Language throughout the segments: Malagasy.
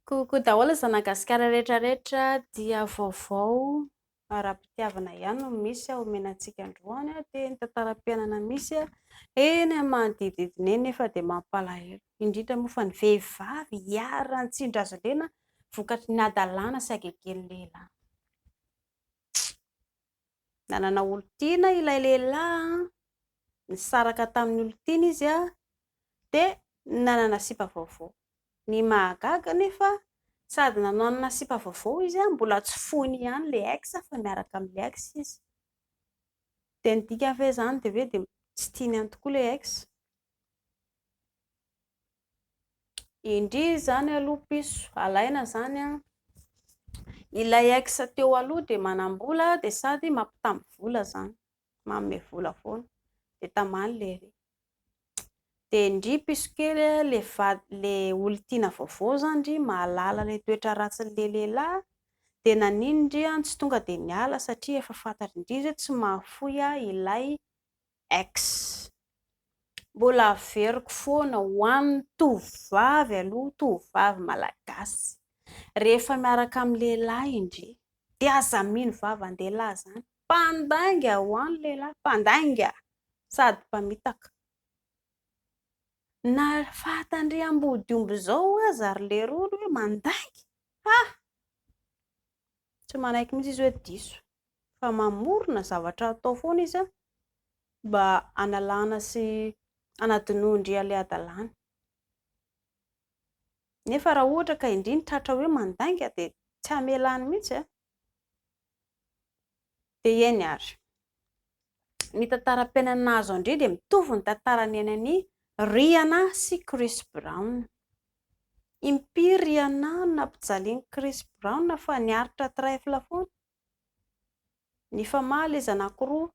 Coucou daholo zanak'i Gasikara rehetra rehetra dia vaovao ara-pitiavana ihany no misy omena antsika androany dia ny tantaram-piainana misy eny amin'ny manodidididina eny nefa dia mampalahelo indrindra moa fa ny vehivavy iharan'ny tsindry hazo lena vokatry ny hadalana sy hagegen'ny lehilahy. Nanana olon-tiana ilay lehilahy, nisaraka tamin'ny olon-tiany izy dia nanana sipa vaovao. Ny mahagaga anefa, sady nanana sipa vaovao izy, mbola tsy foiny ihany ilay ex fa miaraka amin'ilay ex izy. Dia ny dikany ve izany dia hoe dia tsy tiany ihany tokoa ilay ex? Indry izany aloha piso, alaina izany an, ilay ex teo aloha dia manam-bola dia sady mampitamby vola izany, manome vola foana, dia tamany ilay ery. Dia ndry piso kely a, ilay vady, ilay olon-tiana vaovao izany ndry mahalala ilay toetra ratsin'ilay lehilahy, dia naninona ndry an tsy tonga dia niala satria efa fantatry ndry izy hoe tsy mahafoy ilay ex. Mbola averiko foana ho an'ny tovovavy aloha, tovovavy malagasy, rehefa miaraka amin'ny lehilahy ndry dia aza mino vavan-dehilahy izany, mpandainga ho an'ny lehilahy, mpandainga sady mpamitaka. Na fatan-dry ambodiomby izao aza ry lerony hoe mandainga, ha! Tsy manaiky mihitsy izy hoe diso fa mamorona zavatra atao foana izy mba hanalana sy hanadinoan-dry ilay hadalana. Nefa raha ohatra ka indry ny tratra hoe mandainga dia tsy hamelany mihitsy a! Dia eny ary. Ny tantaram-piainana nahazo an-dry dia mitovy ny tantara niainan'i Rihanna sy Chris Brown. Impiry Rihanna no nampijalian'i Chris Brown fa niaritra trèfle foana. Nifamaly izy anankiroa.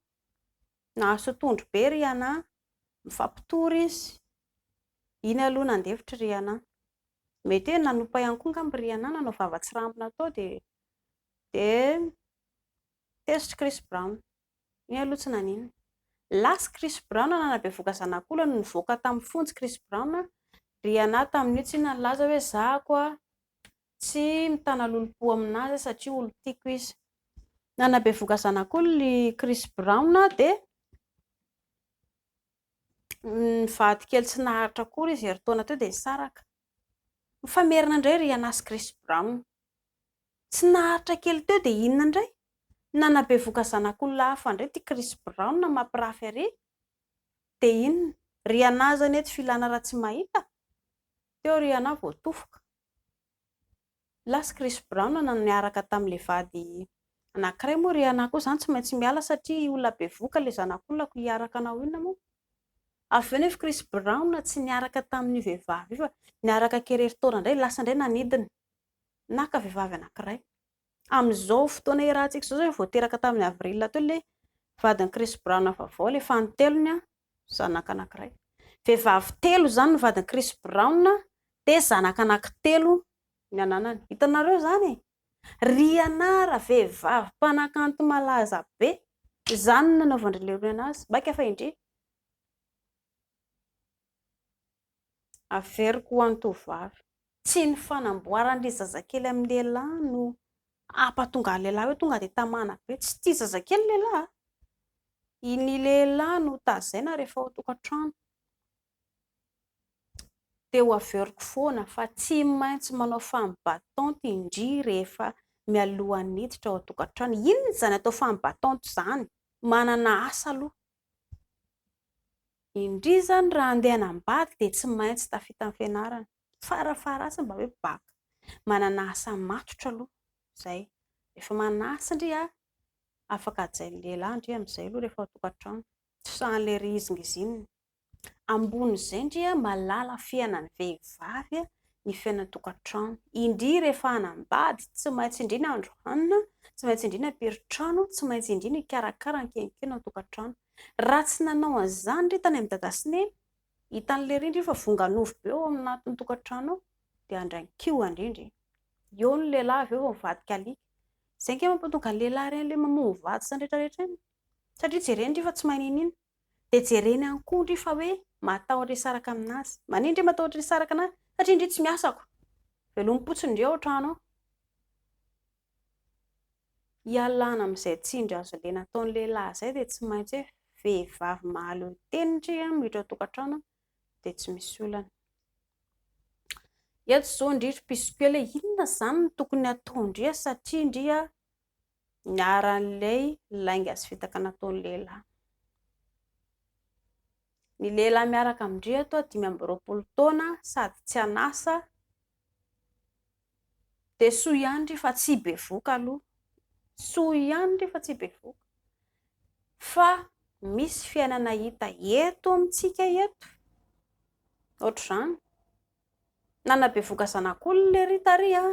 Nahazo totondry be Rihanna. Mifampitory izy. Iny aloha nandefitra Rihanna. Mety hoe nanompa ihany koa angamba Rihanna nanao vava tsirambina tao dia dia tezitra Chris Brown. Iny aloha tsy naninona. Lasa Chris Brown nanabevoka zanak'olona nivoaka tamin'ny fonja Chris Brown. Rihanna tamin'io tsy inona nilaza hoe zahako a tsy mitana lolompo aminazy satria olon-tiako izy. Nanabevoka zanak'olona i Chris Brown dia nivady kely tsy naharitra akory izy herintaona teo dia nisaraka. Mifamerina indray Rihanna sy Chris Brown. Tsy naharitra kely teo dia inona indray? Nanabevoka zanak'olona hafa indray ity Chris Brown mampirafy ary. Dia inona? Rihanna zany eto filana raha tsy mahita? Teo Rihanna vao tofoka. Lasa Chris Brown na niaraka tamin'ilay vady anankiray moa Rihanna koa izany tsy maintsy miala satria olona bevoka ilay zanak'olona ko hiaraka hanao inona moa? Avy eo nefa Chris Brown tsy niaraka tamin'io vehivavy io fa niaraka kely herintaona indray lasa indray nanidina. Naka vehivavy anankiray. Amin'izao fotoana iarahantsika izao izao vao teraka tamin'ny avril teo ilay vadin'i Chris Brown vaovao, ilay fanintelony, zanaka anankiray. Vehivavy telo izany ny vadin'i Chris Brown dia zanaka anankitelo ny ananany. Hitanareo izany e? Rihanna ravehivavy mpanakanto malaza be, izany no nanaovan-dry Leroy anazy. Maika fa indry. Averiko ho an'ny tovovavy. Tsy ny fanamboaran'ilay zazakely amin'ny lehilahy no hampatonga ny lehilahy hoe tonga dia tamana be. Tsy tia zazakely ny lehilahy a! Ny lehilahy no tazaina rehefa ao an-tokantrano. Dia ho averiko foana fa tsy maintsy manao femme battante indry rehefa mialohan'ny hiditra ao an-tokantrano. Inona izany atao femme battante izany? Manana asa aloha. Indry izany raha handeha hanambady dia tsy maintsy tafita ny fianarana. Farafaharatsiny mba hoe bac. Manana asa matotra aloha izay. Rehefa manana asa ndry a, afaka hajain'ny lehilahy ndry amin'izay aloha rehefa ao an-tokantrano. Tsy sahan'ilay ry izingizinina. Ambonin'izay ndry a, mahalala fiainan'ny vehivavy ny fiainan-tokantrano. Indry rehefa hanambady, tsy maintsy indry ny andro hanina, tsy maintsy indry ny ampirin-trano, tsy maintsy indry ny hikarakara ny kelikely ao an-tokantrano. Raha tsy nanao an'izany ndry tany amin'i dada sy neny, hitan'i lery ndry fa vongan'ovy be ao anatin'ny tokantrano ao, dia handray ny kihony ndry. Eo ny lehilahy avy eo vao mivadika alika. Izay ange mampatonga ny lehilahy ireny ilay mamono vady sy ny rehetra rehetra iny. Satria jereny ndry fa tsy mahay n'inon'inona. Dia jereny ihany koa ndry fa hoe matahotra hisaraka aminazy. Maninona ndry matahotra hisaraka anazy? Satria ndry tsy miasa ko. Velomim-potsiny ndry ao an-trano ao. Hialana amin'izay tsindry hazo lena ataon'ny lehilahy izay dia tsy maintsy hoe vehivavy mahaleo tena ndry miditra ao an-tokantrano dia tsy misy olana. Eto izao ndry ry piso kely hoe inona izany no tokony hataon-dry satria ndry niharan'ilay lainga sy fitaka nataon'ny lehilahy. Ny lehilahy miaraka amin-dry ato 25 taona sady tsy an'asa Dia soa ihany ry fa tsy bevoka aloha. Soa ihany ry fa tsy bevoka. Fa misy fiainana hita eto amintsika eto. Ohatr'izany. Nanabevoka zanak'olona lery tary a,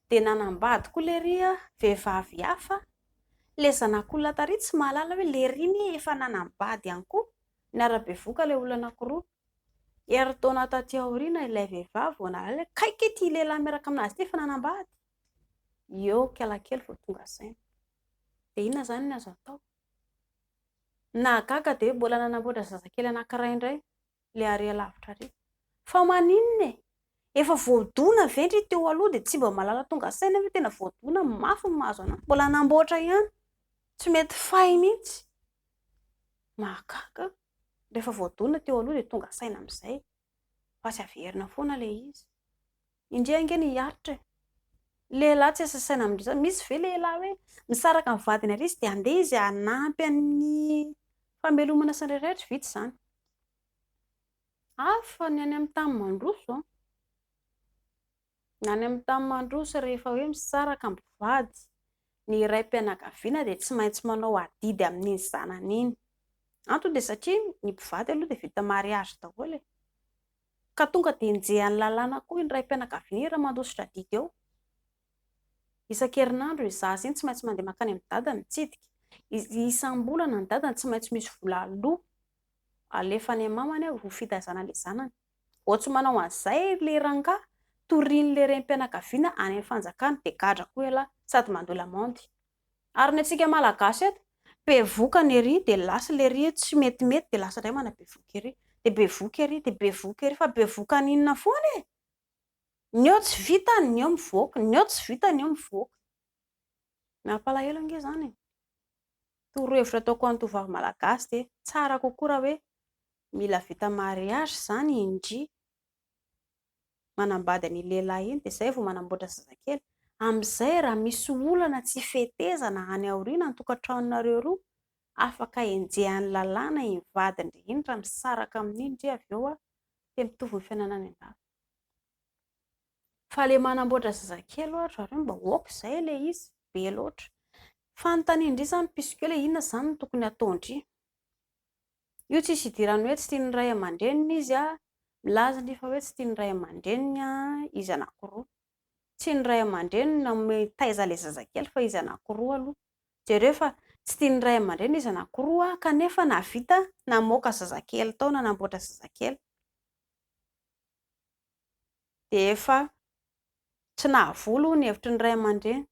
dia nanambady koa lery vehivavy hafa. Ilay zanak'olona tary tsy mahalala hoe lery anie efa nanambady ihany koa. Niara-bevoka ilay olona anankiroa. Herintaona taty aoriana ilay vehivavy vao nahalala hoe kay kay ity lehilahy miaraka aminazy ity efa nanambady. Eo kialakely vao tonga saina. Dia inona izany ny azo atao? Ny nahagaga dia hoe mbola nanamboatra zazakely anankiray indray ilay ary lavitra ary. Fa maninona e? Efa voadona ve ndry teo aloha dia tsy mba mahalala tonga saina ve tena voadona mafy ny mahazo anà? Mbola hanamboatra ihany. Tsy mety fay mihitsy. Mahagaga. Rehefa voadona teo aloha dia tonga saina amin'izay fa tsy averina foana ilay izy. Indray ange ny hiaritra e. Lehilahy tsy asa saina amin'izay. Misy ve lehilahy hoe misaraka amin'ny vadiny ary izy dia handeha izy hanampy amin'ny famelomana sy ny rehetra? Vita izany. Hafa ny any amin'ny tany mandroso an. Ny any amin'ny tany mandroso rehefa hoe misaraka mpivady, ny raim-pianakaviana dia tsy maintsy manao adidy amin'iny zanany iny. Antony dia satria ny mpivady aloha dia vita mariage daholo e. Ka tonga dia enjehan'ny lalàna koa iny raim-pianakaviana iny raha mandositra adidy eo. Isan-kerinandro iny zaza iny tsy maintsy mandeha mankany amin'ny dadany mitsidika. Isam-bolana ny dadany tsy maintsy misy vola aloa alefa any amin'ny mamany ho fitaizana ilay zanany. Vao tsy manao an'izay le rangahy, torian'le renim-pianakaviana any amin'ny fanjakana, dia gadra koa ialahy, sady mandoa lamandy. Ary ny antsika malagasy eto, bevoka ny ery dia lasa le ery tsy metimety dia lasa indray manabevoka ery, dia bevoka ery, dia bevoka ery, fa bevoka an'inona foana e? Ny eo tsy vita, ny eo mivoaka, ny eo tsy vita, ny eo mivoaka. Mampalahelo ange izany e! Torohevitra ataoko ho an'ny tovovavy malagasy dia tsara kokoa raha hoe mila vita mariage izany indry manambady an'iny lehilahy iny dia izay vao manamboatra zazakely. Amin'izay raha misy olana tsy fetezana any aoriana ny tokantranonareo roa, afaka enjehan'ny lalàna iny vadin-dry iny raha misaraka amin'iny ndry avy eo dia mitovy ny fiainana any an-dafy. Fa ilay manamboatra zazakely ho'a ry zareo mba ok izay ilay izy, be loatra. Fanontanian-dry izany puisque hoe inona izany no tokony hataon-dry? Io tsisy idiran'ny hoe tsy tian'ny ray aman-dreniny izy a, milaza nefa hoe tsy tian'ny ray aman-dreniny izy anankiroa. Tsy ny ray aman-dreniny no mitaiza ilay zazakely fa izy anankiroa aloha. Jereo fa tsy tian'ny ray aman-dreniny izy anankiroa kanefa nahavita namoaka zazakely tao, nanamboatra zazakely. Dia efa tsy nahavola hono ny hevitry ny ray aman-dreny.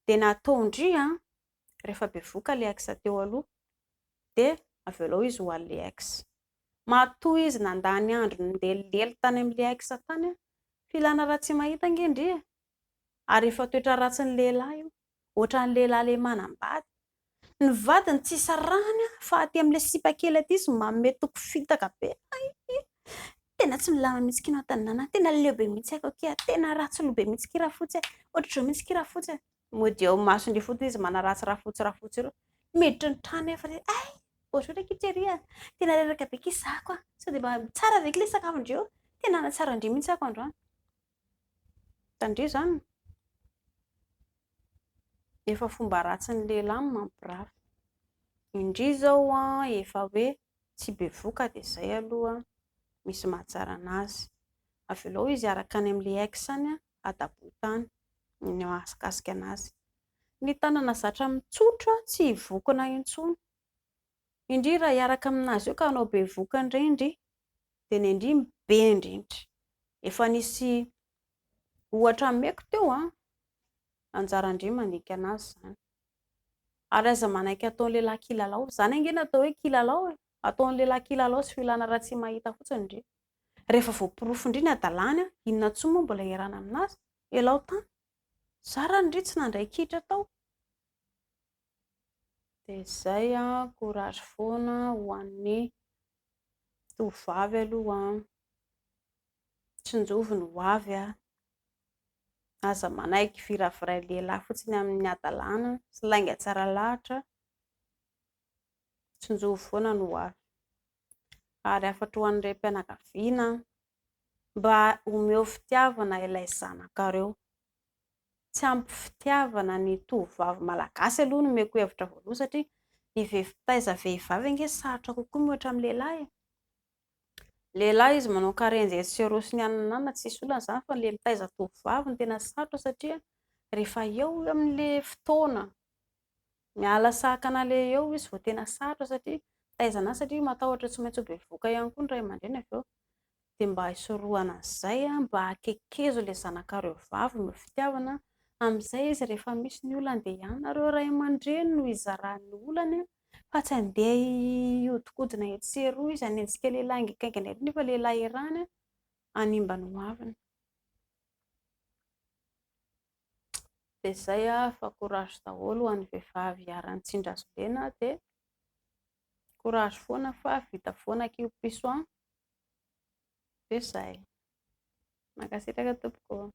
Dia nataon-dry rehefa bevoka ilay ex teo aloha dia avelao izy ho an'ilay ex. Matoa izy nandany andro nilelilely tany amin'ilay ex tany, filana raha tsy mahita ange ndry e! Ary efa toetra ratsin'ny lehilahy io, ohatran'ny lehilahy ilay manambady. Ny vadiny tsy sarahany fa aty amin'ilay sipa kely aty izy manome toky fitaka be. Tena tsy milamina mihitsy kino an-tanàna, tena leo be mihitsy ako akia, tena ratsy loha be mihitsy ki rafotsy e, ohatr'izao mihitsy ki rafotsy e. Mody eo imason'ireo fotsiny izy manaratsy rafotsy rafotsy ireo. Miditra ny trano nefa ry ay! Bonjour akia Thierry a! Tena reraka be akia za ko a! Sao dia mba tsara ve akia ilay sakafon-dreo? Tena nahatsara an-dry mihitsy ako androany. Tandremo izany. Efa fomba ratsin'ny lehilahy ny mampirafy. Indry izao an, efa hoe tsy bevoka dia izay aloha misy mahatsara an'azy. Avelao izy hiaraka any amin'ilay ex any adaboy tany ny mahakasika anazy. Ny tanana zatra mitsotra tsy hivokona intsony. Indry raha hiaraka aminazy eo ka hanao bevoka indray indry dia ny indry be indrindra. Efa nisy ohatra ameko teo an, anjaran-dry mandinika anazy izany. Ary aza manaiky ataon'ny lehilahy kilalao. Izany ange no atao hoe kilalao e. Ataon'ny lehilahy kilalao sy filana raha tsy mahita fotsiny ndry. Rehefa voaporofon-dry ny hadalany, inona intsony moa mbola iarahana aminazy? Ialao tany. Zara ndry tsy nandray kitra tao. Dia izay an, courage foana ho an'ny tovovavy aloha an. Tsinjovy ny ho avy an. Aza manaiky viraviray lehilahy fotsiny amin'ny hadalana sy lainga tsara lahatra. Tsinjovy foana ny ho avy. Ary hafatra ho an'ny raim-pianakaviana, mba omeo fitiavana ilay zanakareo. Tsy ampy fitiavana ny tovovavy malagasy aloha no omeko hevitra voalohany satria ny mpitaiza vehivavy ange sarotra kokoa mihoatra amin'ny lehilahy e. Lehilahy izy manao karenjy etsy sy eroa sy ny anona anona tsisy olana izany fa ilay mitaiza tovovavy no tena sarotra satria rehefa eo amin'ilay fotoana miala sakana ilay eo izy vao tena sarotra satria mitaiza anazy satria matahotra tsy maintsy ho bevohoka ihany koa ny ray aman-dreny avy eo. Dia mba hisorohana an'izay, mba akekezo ilay zanakareo vavy ny fitiavana, amin'izay izy rehefa misy ny olana dia ianareo ray aman-dreny no hizarany ny olany fa tsy handeha hihodinkodina etsy sy eroa izy hanenjika lehilahy haingankaingana ery nefa lehilahy erany hanimba ny hoaviny. Dia izay fa courage daholo ho an'ny vehivavy iharan'ny tsindry hazo lena dia courage foana fa vita foana akia io piso an! Dia izay. Mankasitraka tompoko.